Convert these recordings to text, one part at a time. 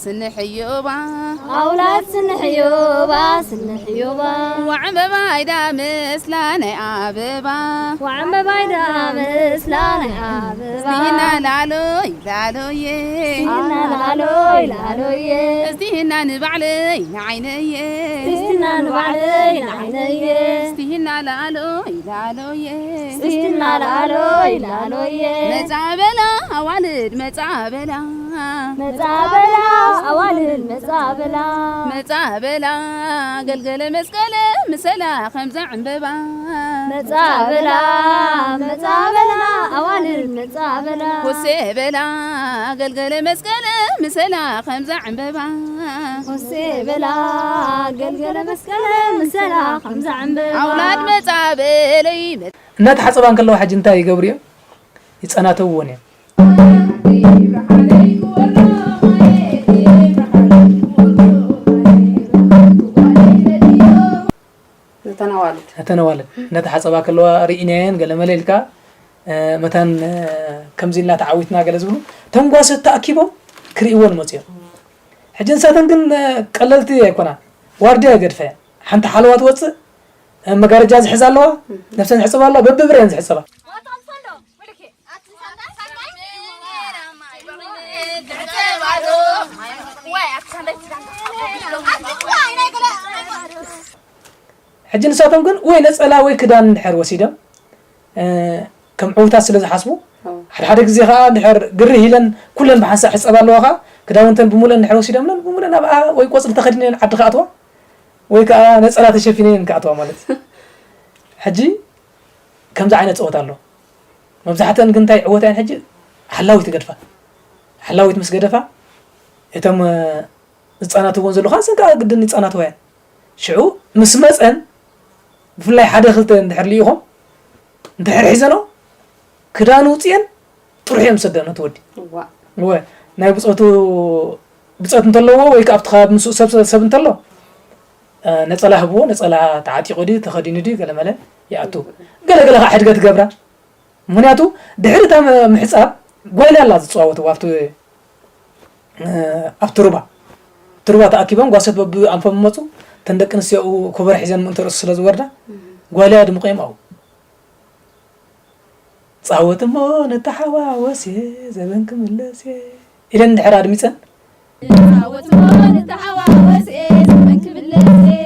ስንሕዮባ ኣውላድ ስንሕዮባ ስንሕዮባ ዋዕምበባ ኣይዳ ምስላ ናይ ኣበባ ዋዕምበባ ኣይዳ ምስላ ናይ ኣበባ ስቲና ላሎይ ላሎየ ስቲና ላሎይ ላሎየ ስቲና ንባዕለይ ንዓይነየ ስቲና ንባዕለይ ንዓይነየ ስቲና ላሎይ ላሎየ ስቲና ላሎይ ላሎየ መጻበላ ኣዋልድ መጻበላ መጻበላ ኣዋልድ መጻበላ መጻበላ ገልገለ መስቀለ ምሰላ ከምዛ ዕምበባ መጻበላ መጻበላ ኣዋልድ መጻበላ ኮሴ በላ ገልገለ መስቀለ ምሰላ ከምዛ ዕምበባ ኮሴ በላ ገልገለ መስቀለ ምሰላ ከምዛ ዕምበባ ኣውላድ መጻበለይ እናተሓጸባ እንከለዋ ሕጂ እንታይ ይገብሩ እዮም? ይጸናተውዎን እዮም። እተን ኣዋልድ እተን ኣዋልድ እናተሓጸባ ከለዋ ርኢናየን ገለ መለ ኢልካ መታን ከምዚ ኢልና ተዓዊትና ገለ ዝብሉ ተንጓሰት ተኣኪቦም ክርእይወን መፅኦም። ሕጂ ንሳተን ግን ቀለልቲ ኣይኮና። ዋርድያ ይገድፈ ሓንቲ ሓለዋ ትወፅእ መጋረጃ ዝሕዛ ኣለዋ። ነፍሰን ዝሕፀባ ኣለዋ በብብረን ዝሕፀባ ሕጂ ንሳቶም ግን ወይ ነፀላ ወይ ክዳን እንድሕር ወሲዶም ከም ዕውታት ስለ ዝሓስቡ ሓደ ሓደ ግዜ ከዓ እንድሕር ግርህ ኢለን ኩለን ብሓንሳእ ሕፀባ ኣለዋ ከዓ ክዳውንተን ብምሉእን እንድሕር ወሲዶምለን ብምሉእን ኣብኣ ወይ ቆፅሊ ተኸዲነን ዓዲ ክኣትዋ ወይ ከዓ ነፀላ ተሸፊነን ክኣትዋ ማለት ሕጂ ከምዚ ዓይነት ፀወታ ኣሎ። መብዛሕተን ግን እንታይ ይዕወታ እየን ሕጂ ሓላዊት ይገድፋ። ሓላዊት ምስ ገደፋ እቶም ዝፃናትወን ዘለኹ ኣንሰን ከዓ ግድን ይፃናትዋ እየን። ሽዑ ምስ መፀን ብፍላይ ሓደ ክልተ እንድሕር ልኢኾም እንድሕር ሒዘኖ ክዳኑ ውፅየን ጥሩሕ እዮም ዝሰደን እቲ ወዲ። እዋ እወ ናይ ብፆቱ ብፀት እንተለዎ ወይ ከዓ ኣብቲ ከባቢ ምስኡ ሰብ ሰብ እንተሎ ነፀላ ህብዎ ነፀላ ተዓጢቑ ድዩ ተኸዲኑ ድዩ ገለመለ ይኣቱ። ገለገለ ከዓ ሕድገት ገብራ ምክንያቱ ድሕሪ እታ ምሕፃብ ጓይላ ኣላ ዝፀዋወትዋ ኣብቲ ኣብቲ ሩባ እቲ ሩባ ተኣኪቦም ጓሶት በብኣንፎም መፁ። እተን ደቂ ኣንስትዮ ኮበር ሒዘን ምእንቲ ርእሱ ስለ ዝወርዳ ጓይላ ድምቆ እዮም ኣብኡ ጻወት እሞ ንተሓዋወስ እየ ዘበን ክምለስ እየ ኢለን እንድሕር ኣድሚጸን ጻወት እሞ ንተሓዋወስ እየ ዘበን ክምለስ እየ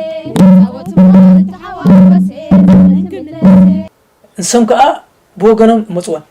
ጻወት እሞ ንተሓዋወስ እየ ዘበን ክምለስ እየ ንሶም ከኣ ብወገኖም መጽወን